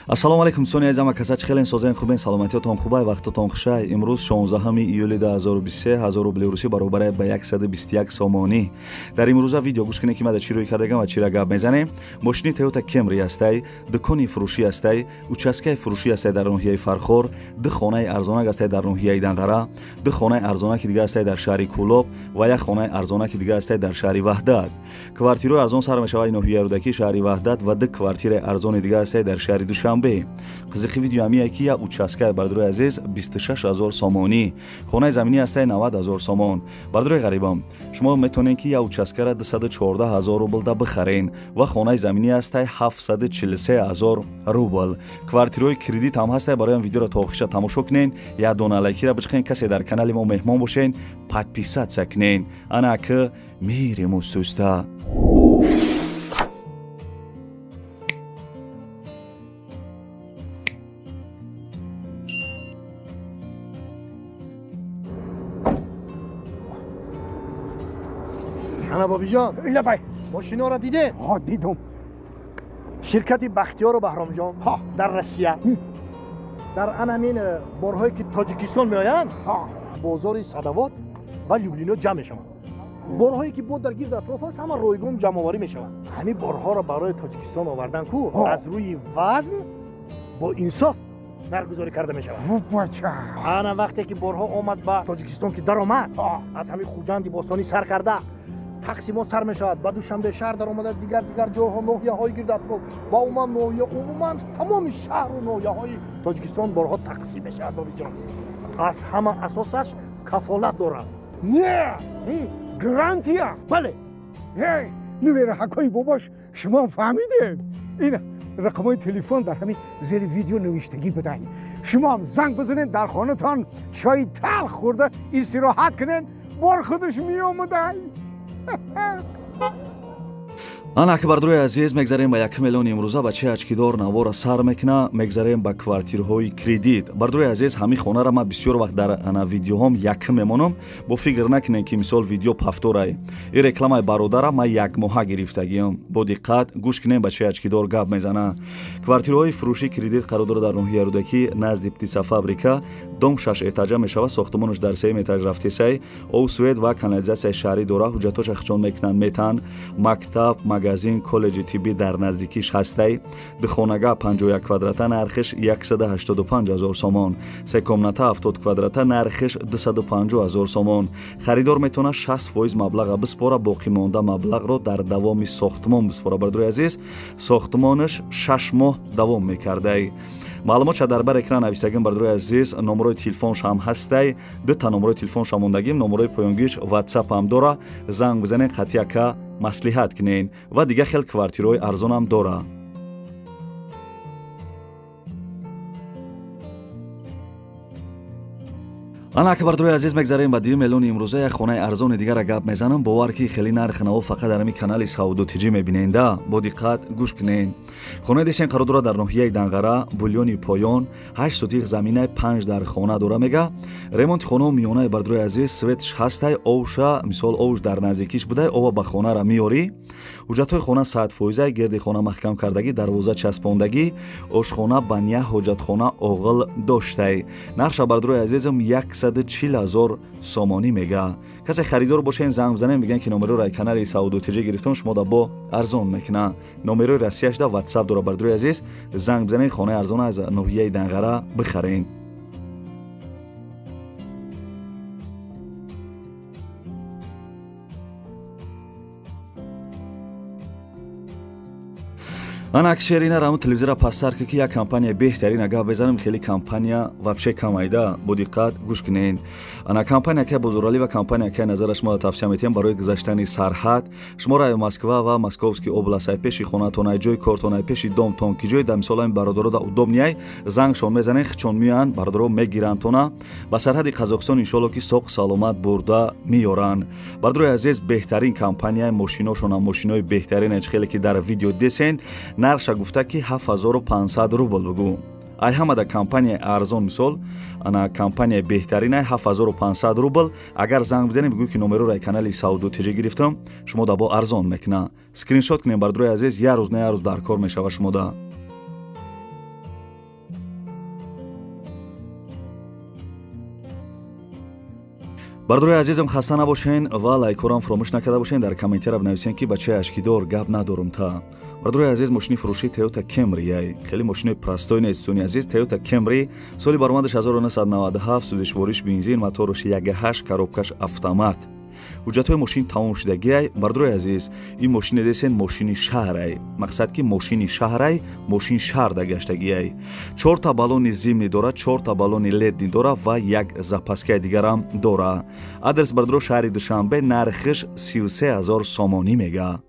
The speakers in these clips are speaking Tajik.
Ассалому алайкум дӯстони азизам, каса чӣ хелен созен хубен, саломатиятон хубай, вақтотон хушай. Имрӯз 16 июли 2023, 1000 рубли русӣ баробар ба 121 сомонӣ. Дар имрӯза видео гӯш кунед ки ма дар чӣ рӯй кардагам ва чира гап мезанем. Мошини Toyota Camry ҳастай, дукони фурӯшӣ ҳастай, участкаи фурӯшӣ ҳастай дар ноҳияи Фархор, ду хонаи арзонак ҳастай дар ноҳияи Данғара, ду хонаи арзонаки дига ҳастай дар шаҳри Кӯлоб ва як хонаи арзонаки дига ҳастай дар шаҳри Ваҳдат. Квартираҳои арзон сар мешавад ноҳияи Рӯдакӣ, шаҳри Ваҳдат ва ду квартираи арзони дига ҳастай дар шаҳри Душанбе. Қизиқи видео ҳамие ки як участкаи бардорои азиз 26 000 сомонӣ, хонаи заминӣ ҳастай 90 000 сомон. Бардорои ғарибам, шумо метавонед ки як участкара 214 000 рубл да бихарен ва хонаи заминӣ ҳастай 743 000 рубл. Квартираҳои кредит ҳам ҳастай. Барои ҳам видеоро то охириша тамошо кунен, як дона лайкира бичиқен, касе дар канали мо меҳмон бошен, подписаться кунен. Ана ки мирем устуста. Ана бобиҷон. Лабай. Мошиноро дидем? Ҳо, дидум. Ширкати Бахтиёру Баҳромҷон дар Россия дар анамин борҳое ки Тоҷикистон меоянд, бозори Садовод ва Люблино ҷамъ мешаванд. Борҳое ки бо дар гирд атроф аст, ҳама ройгон ҷамъоварӣ мешаванд. Ҳамин борҳоро барои Тоҷикистон овардан ку аз рӯи вазн бо инсоф нархгузорӣ карда мешавад. Бача. Ана вақте ки борҳо омад ба Тоҷикистон, ки даромад, аз ҳамин Хуҷанди бостонӣ сар карда тақсимот сар мешавад, ба Душанбе шаҳр даромада, дигар дигар ҷойҳо, ноҳияҳои гирд атроф ва умуман ноҳия, умуман тамоми шаҳру ноҳияҳои Тоҷикистон борҳо тақсим мешавад. Бобиҷон, аз ҳама асосаш кафолат дорад. Не, гарантия. Бале. Нувераҳакои бобош, шумо фаҳмидед, ин рақамҳои телефон дар ҳамин зери видео навиштагӣ будай. Шумоам занг бизанед, дар хонатон чойи талх хӯрда истироҳат кунед, бор худаш меомадай. Ана ки бардорои азиз, мегзарем ба як миллион имрӯза. Бачаи очкидор навора сар мекуна. Мегзарем ба квартираҳои кредит. Бардорои азиз, ҳамин хонара ман бисёр вақт дар ана видеоҳом якм мемонам. Бо фикр накунем ки мисол видео повторай. И рекламаи бародара ман якмоҳа гирифтагиам. Бо диққат гӯш кунем, бачаи очкидор гап мезана. Квартираҳои фурӯши кредит қарор дорад дар ноҳияи Рӯдакӣ, назди птицефабрика. Дом шаш этажа мешавад, сохтмонаш дар сеюм этаж рафтесай. Об, свет ва канализатсияи шаҳрӣ дора. Ҳуҷҷатҳоша хичон мекунанд, метаҳанд. Мактаб, магазин, коллеҷи тиббӣ дар наздикиш ҳастай. Духонага 51 квадрата, нархиш 185 000 сомон. Се комната 70 квадрата, нархиш 250 000 сомон. Харидор метавонад 60% маблаға биспора, боқимонда маблағро дар давоми сохтмон биспора. Бардорои азиз, сохтмонаш 6 моҳ давом мекардай. Маълумотша дар бар экран нависагим. Бардорои азиз, номерои телефонш ҳам ҳастай, дута номерои телефонша мондагим, номерои поёнгиш ватсап ҳам дора. Занг бизанед, қатъияка маслиҳат кунед. Ва дигар хел квартираҳои арзонам дора. Ана ки бардорои азиз, мегзарем ба 2 миллиони имрӯза. Як хонаи арзони дигара гап мезанам. Бовар ки хеле нархи наво фақат дар ҳамин канали Савдо Тиҷӣ мебиненда. Бо диққат гӯш кунед. Хонаи десен қарор дорад дар ноҳияи Данғара, Булёни поён, 8 сотих заминаи, панҷ дар хона дора мега. Ремонти хонао миёнаи. Бардорои азиз, светш ҳастай, овша мисол овш дар наздикиш будай, ова ба хонара меёрӣ. Ҳуҷҷатҳои хона 100%, гирди хона маҳкам кардагӣ, дарвоза часпондагӣ, ошхона, баня, ҳоҷатхона, оғил доштай. Нархша, бардорои азизам, 140 000 сомонӣ мега. Касе харидор бошен, занг бизанем, мегӯян ки номероро канали Савдо Тиҷӣ гирифтам, шумо да бо арзон мекуна. Номерои Россияшда ватсап дора. Бардорои азиз, занг бизанед, хонаи арзон аз ноҳияи Данғара бихарен. Ана акшерина раму телевизора пастар ки як компания беҳтарин гап безанам. Хеле компания вообще камайда, бо диққат гӯш кунед. Ана компания ки Бозоралӣ ва компания ки назара шумо тавсия метиҳам барои гузаштани сарҳад. Шуморо ай Москва ва Московский область, ай пеши хонатон, ай ҷои кортон, ай пеши домтон, ки ҷои да мисол ами бародаро да удобный, зангшон мезанед, хичон меоянд, бародаро мегирандтона, ба сарҳади Қазоқистон иншоалло ки соқ саломат бурда меёранд. Бародарои азиз, беҳтарин компания, мошиношона мошинои беҳтарин, хеле ки дар видео десен. Нархша гуфта ки 7500 рубл бугӯ. Ай ҳамада компанияи арзон, мисол ана компанияи беҳтаринай 7500 рубл. Агар занг бизанем, бигӯ ки номероро канали Савдо ТЖ гирифтам, шумо да бо арзон мекуна. Скриншот кунем, бардорои азиз, як рӯз на як рӯз дар кор мешава шумода. Бардорои азизам, хаста набошен ва лайкҳоро фаромӯш накарда бошен. Дар комментария бинависен, ки бачаи ашкидор гап надорум. Та бардорои азиз, мошини фурӯши Toyota Camry ай, хеле мошини простой нест, дӯстони азиз. Toyota Camry, соли баромадаш 1997, сӯзишвориш бензин, мотораш 1.8, коробкаш автомат. Ҳуҷҷатҳои мошин тамом шудагиай. Бардорои азиз, ин мошине десен, мошини шаҳрай. Мақсад ки мошини шаҳрай, мошин шаҳрда гаштагиай. Чорта баллони зимний дора, чорта баллони летний дора ва як запаскаи дигарам дора. Адрес, бардоро, шаҳри Душанбе, нархиш 33 000 сомонӣ мега.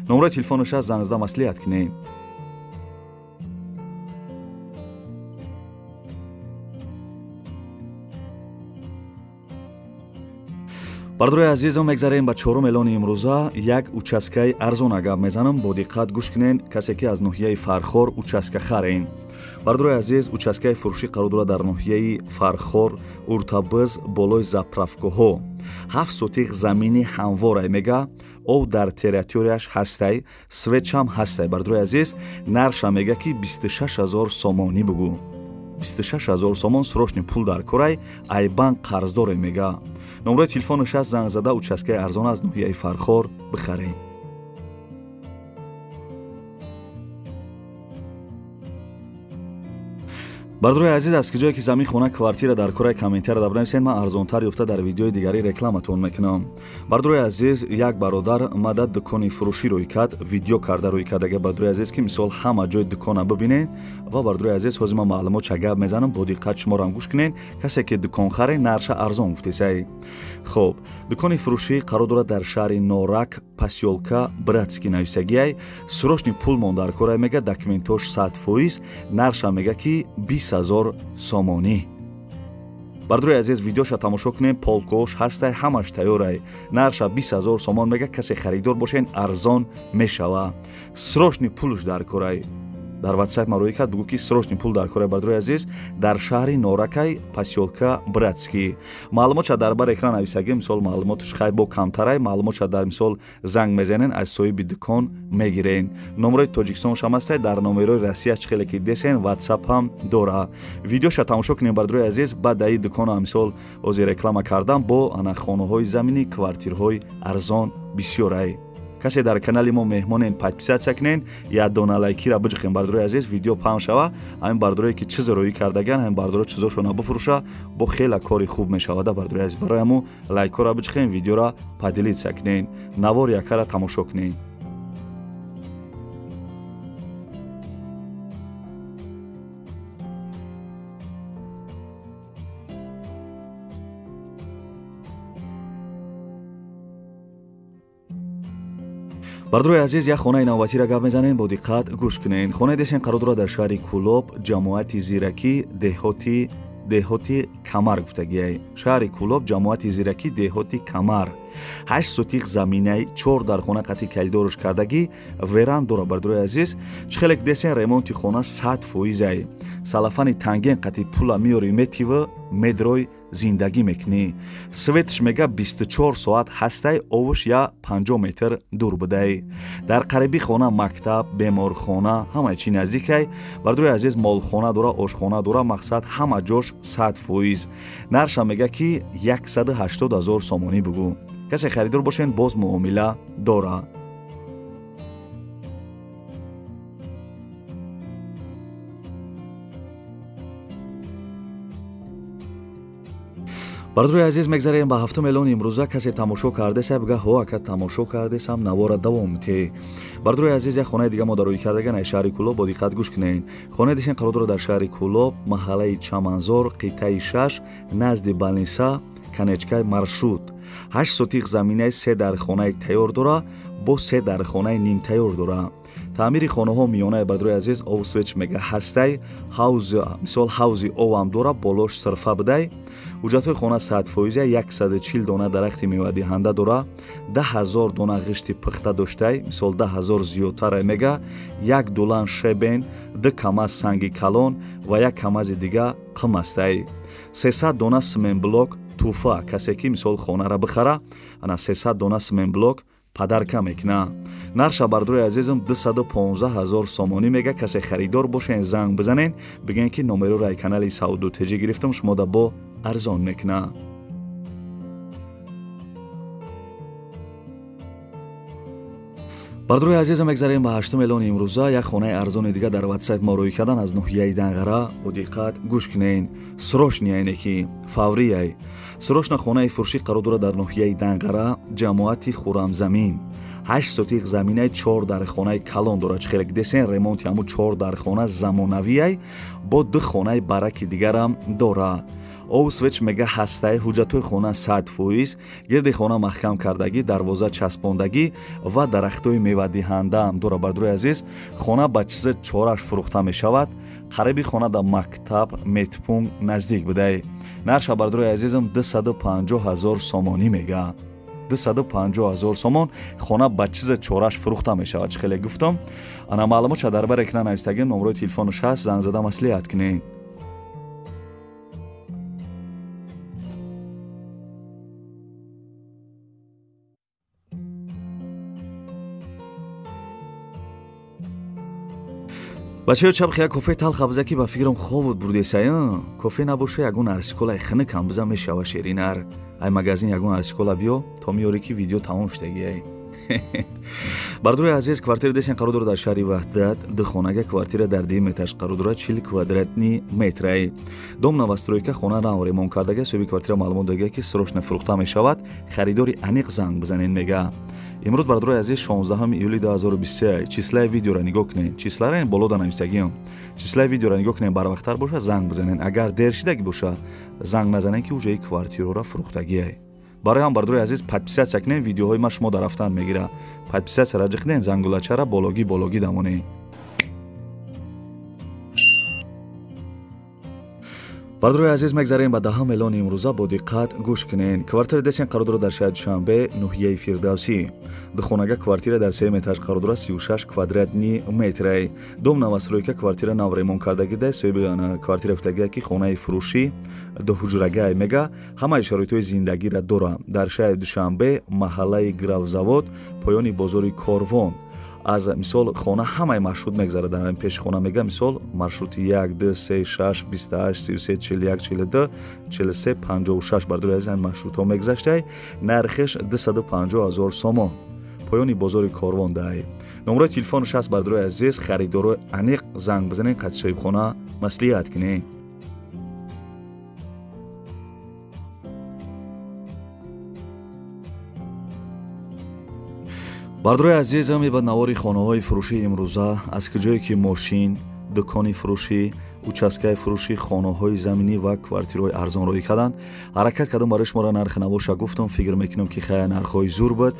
Номраи телефонаш аст, занг зада маслиҳат кунед. Бардорои азизам, мегзарем ба чорум эълони имрӯза. Як участкаи арзона гап мезанам, бо диққат гӯш кунен. Касе ки аз ноҳияи Фархор участка харен. Бардорои азиз, участкаи фурӯшӣ қарор дорад дар ноҳияи Фархор, Уртабиз, болои заправкаҳо. 7 сотих замини ҳамворай мега, об дар территорияш ҳастай, светшам ҳастай. Бардорои азиз, нархша мега ки 26 000 сомонӣ бугӯ. 26 000 сомон, срочный пул дар корай, ай банк қарздоре мега. Номраи телефонаш аст, занг зада участкаи арзон аз ноҳияи Фархор бихаред. Бардорои азиз, аз киҷое ки замин, хона, квартира дар кораи, комментария бинависед, ман арзонтар ёфта дар видеои дигари рекламатон мекунам. Бардорои азиз, як бародар мада дукони фурӯшӣ рӯй кард, видео карда рӯй кард. Агар, бардорои азиз, ки мисол ҳама ҷои дукона бибинед. Ва, бардорои азиз, ҳозир ман маълумот ча гап мезанам, бо диққат шуморо гӯш кунед. Касе ки дукон харе, нарша арзон гуфтесай. Хоб, дукони фурӯшӣ қарор дорад дар шаҳри Норак, посёлка Братский нависагиай. Срочный пул мон дар корай мега, документош 100%, нарша мега ки 20 000 сомонӣ. Бардорои азиз, видеоша тамошо кунем, полкош ҳастай, ҳамаш тайёрай. Нарша 20 000 сомон мега, касе харидор бошен, арзон мешава. Срочный пулш дар корай. Дар WhatsApp ма рӯй кард, бугӯ ки срочный пул дар корай. Бардорои азиз, дар шаҳри Норакай, посёлка Братский. Маълумотша дар бар экран нависагӣ, мисол маълумотш хай бо камтарай, маълумотша дар мисол занг мезанен, аз соҳиби дукон мегирен. Номерои Тоҷикистон шам ҳастай, дар номерои Россия чӣ хеле ки десен, WhatsApp ҳам дора. Видеоша тамошо кунем, бардорои азиз. Баъд аи дукона мисол ҳозир реклама кардам, бо ана хонаҳои заминӣ, квартирҳои арзон бисёрай. Касе дар канали мо меҳмонен, подписаться кунен, як дона лайкира биҷиқем, бардорои азиз, видео паҳн шава. Ҳамин бардорое ки чизе рӯӣ кардаган, ҳамин бардоро чизошона бифурӯша, бо хела кори хуб мешавада, бардорои азиз. Барои ҳамун лайкҳоро биҷиқем, видеоро поделиться кунен, навор якара тамошо кунен. Бардорои азиз, як хонаи навбатиро гап мезанем, бо диққат гӯш кунед. Хонаи десен қарор дорад дар шаҳри Кӯлоб, ҷамоати Зиракӣ, деҳоти Камар гуфтагиай. Шаҳри Кӯлоб, ҷамоати Зиракӣ, деҳоти Камар. 8 сотих заминаи, чор дар хона қати калидорш кардагӣ, веран дора. Бардорои азиз, чӣ хеле ки десен, ремонти хона 100%-ай. Салафани танген қати пула меёри, метива, медрой, зиндагӣ мекунӣ. Светш мега 24 соат ҳастай, овуш я 50 метр дур будай. Дар қариби хона мактаб, беморхона, ҳамаи чӣ наздикай. Бардорои азиз, молхона дора, ошхона дора, мақсад ҳама ҷош 100%. Нарша мега ки 180 000 сомонӣ бугӯ. Касе харидор бошен, боз муомила дора. Бардорои азиз, мегзарем ба ҳафтум эълони имрӯза. Касе тамошо кардеса, бига ҳо, ака, тамошо кардесам, навора давом те. Бардорои азиз, як хонаи дига мо дар рӯй кардаган аз шаҳри Кӯлоб, бо диққат гӯш кунед. Хонаи десен қарор дорад дар шаҳри Кӯлоб, маҳаллаи Чаманзор, қитъаи 6, назди балниса, конечкаи маршрут. 8 сотих заминаи, се дар хонаи тайёр дора, бо се дар хонаи нимтайёр дора. Таъмири хонаҳо миёнаи, бардорои азиз, об свеч мега ҳастай, ҳавз, мисол ҳавзи овам дора, болош сирфа будай. Ҳуҷҷатҳои хона 100%, 140 дона дарахти мевадиҳанда дора, 10 000 дона ғишти пухта доштай, мисол 10 000 зиёдтарай мега, як дулан щебень, ду камаз санги калон ва як камази дига қим астай. 300 дона симентблок тӯҳфа. Касе ки мисол хонара бихара, ана 300 дона симентблок подарка мекуна. Нарша, бардорои азизам, 215 000 сомонӣ мега. Касе харидор бошен, занг бизанен, бигӯен ки номероро ай канали Сауду Теҷӣ гирифтам, шумо да бо арзон мекуна. Бардорои азизам, мегзарем ба 8 эълони имрӯза. Як хонаи арзони дига дар WhatsApp мо рӯй кардан аз ноҳияи Данғара. Бо диққат гӯш кунен. Срочный яъне ки фаврияй. Срочно хонаи фурӯшӣ қарор дорад дар ноҳияи Данғара, ҷамоати Хурамзамин. 8 сотиқ заминаи 4 дархонаи калон дорад. Чӣ хеле десен ремонти ҳамун 4 дархона замонавиай, бо 2 хонаи бараки дигарам дорад. Овсвеч мега ҳастай, ҳуҷҷатҳои хона 100%, гирди хона маҳкам кардагӣ, дарвоза часпондагӣ ва дарахтҳои мевадиҳандаам дора. Бардорои азиз, хона ба чизи чораш фурӯхта мешавад. Қариби хона дар мактаб, медпункт наздик будай. Нарша бардорои азизам 250 000 сомонӣ мега. 250 000 сомон хона ба чизи чораш фурӯхта мешавад. Чӣ хеле гуфтам, ана маълумотша дар бар экран навистагим, номрои телефонаш ҳаст, занг зада маслиҳат кунед. Бачаё, чабхи як кофе талха биза ки ба фикрам ховуд бурдесай. Кофе набоша, ягон арсиколаи хинук ҳам биза мешава шеринар. Ай магазин ягон арсикола биё, то меёрӣ ки видео тамом шудагиай. Бардорои азиз, квартира десен қарор дорад дар шаҳри Ваҳдат, ду хонага квартира дар 2 метраш қарор дорад, 40 квадратни метрай. Дом новостройка, хона нав ремонт кардага. Соҳиби квартира маълумот додага ки срочно фурӯхта мешавад, харидори аниқ занг бизанед мега. Имрӯз бардорои азиз 16 июли 2023. Числаи видеоро нигоҳ кунед. Числаро боло да навистагиам. Числаи видеоро нигоҳ кунед, барвақттар боша занг бизанед. Агар дер шидаги боша занг назанед ки уже квартираро фурӯхтагиай. Барои ҳам бардорои азиз подписаться кунед, видеоҳои ма шумо дар рафтан мегира. Подписаться раҷи кунед, зангулачара бологӣ бологӣ дамонед. Бардорои азиз, мегзарем ба 10 эълони имрӯза. Бо диққат гӯш кунед. Квартира десен қарор дорад дар шаҳри Душанбе, ноҳияи Фирдавсӣ. Духонага квартира дар 3 метраш қарор дорад, 36 квадратни метрай. Дом новостройка, квартира нав ремонт кардагида. Соҳиби квартира гуфтагия ки хонаи фурӯшӣ дуҳуҷрагай мега, ҳамаи шароитҳои зиндагиро дорад. Дар шаҳри Душанбе, маҳаллаи Гравзавод, поёни бозори Корвон. Аз мисол хона ҳамаи маршрут мегзарад. Дар пеши хона мега мисол маршрути 1, 2, 3, 6, 28, 33, 41, 42, 43, 56. Бардорои азиз, ҳамин маршрутҳо мегзаштай. Нархиш 250 000 сомон. Поёни бозори Корвон дай. Номрои телефонаш ҳаст бардорои азиз, харидорои аниқ занг бизанед, қати соҳибхона маслиҳат кунед. Бардорои азизам, ба навори хонаҳои фурӯшии имрӯза аз куҷое ки мошин, дукони фурӯшӣ, участкаи фурӯшӣ, хонаҳои заминӣ ва квартираҳои арзон рӯй карданд, ҳаракат кардам барои шуморо нархи навоша гуфтам. Фикр мекунам ки хая нархҳои зур буд.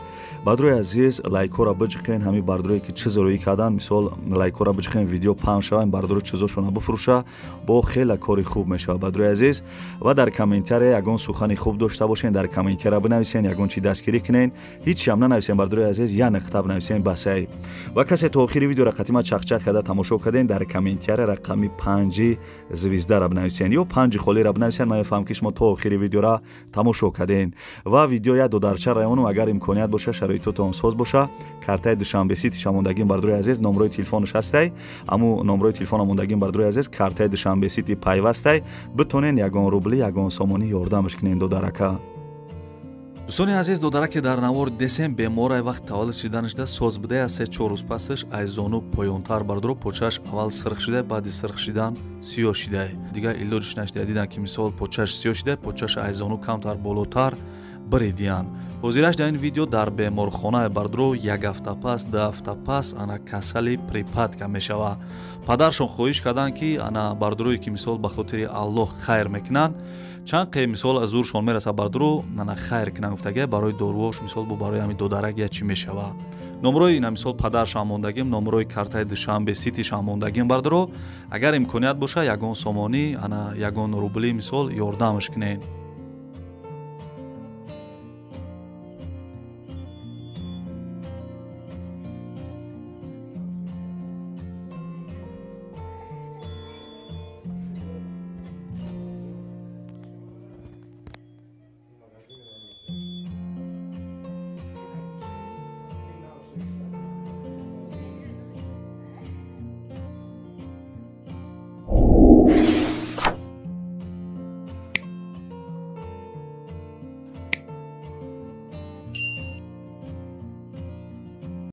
Бардорои азиз, лайкҳоро биҷиқен, ҳамин бардорое ки чиз рӯй карданд, мисол лайкҳоро биҷиқен, видео паҳн шава, бардоро чизошона бифурӯша, бо хеле кори хуб мешавад бардорои азиз. Ва дар комментария ягон сухани хуб дошта бошен, дар комментария бинависен, ягон чи дастгирӣ кунен. Ҳеҷ ҳам нанависен бардорои азиз, як нуқта бинависен басай. Ва касе то охири видеоро қатима чақчақ карда тамошо карден, дар комментария рақами 5 звездара бинависен ё 5 холиро бинависен. Ман мефаҳмам ки шумо то охири видеоро тамошо карден. Ва видео як додарча районум, агар имконият боша, шароитотон соз боша, картаи Душанбе Сити шамондагим бардорои азиз, номрои телефонаш ҳастай, аму номрои телефона мондагим бардорои азиз, картаи Душанбе Сити пайвастай, битонен ягон рубли, ягон сомонӣ ёрдамаш кунен додарака. Дӯстони азиз, додараке дар навор десем беморай вақт таваллуд шиданашда соз будая, 3-4 рӯз пасаш ай зону поёнтар бардоро почаш аввал сирх шидай, баъди сирх шидан сиёҳ шидай. Дигар илоҷиш нашидай, дидан ки мисол почаш сиёҳ шидай, почаш ай зону камтар болотар биридиян. Ҳозираш дар ин видео дар беморхонаи бардоро як ҳафта пас, 2 ҳафта пас ана касали припадка мешава. Падаршон хоҳиш карданд ки ана бардорое ки мисол ба хотири Аллоҳ хайр мекунанд, чанд қе мисол аз зуршон мераса бардоро ана хайр кунанд гуфтагия, барои доруош мисол бо барои ҳамин додарагия чӣ мешава. Номрои ина мисол падаршам мондагим, номрои картаи Душанбе Ситишам мондагим бардоро, агар имконият боша ягон сомонӣ, ана ягон рубли мисол ёрдамаш кунед.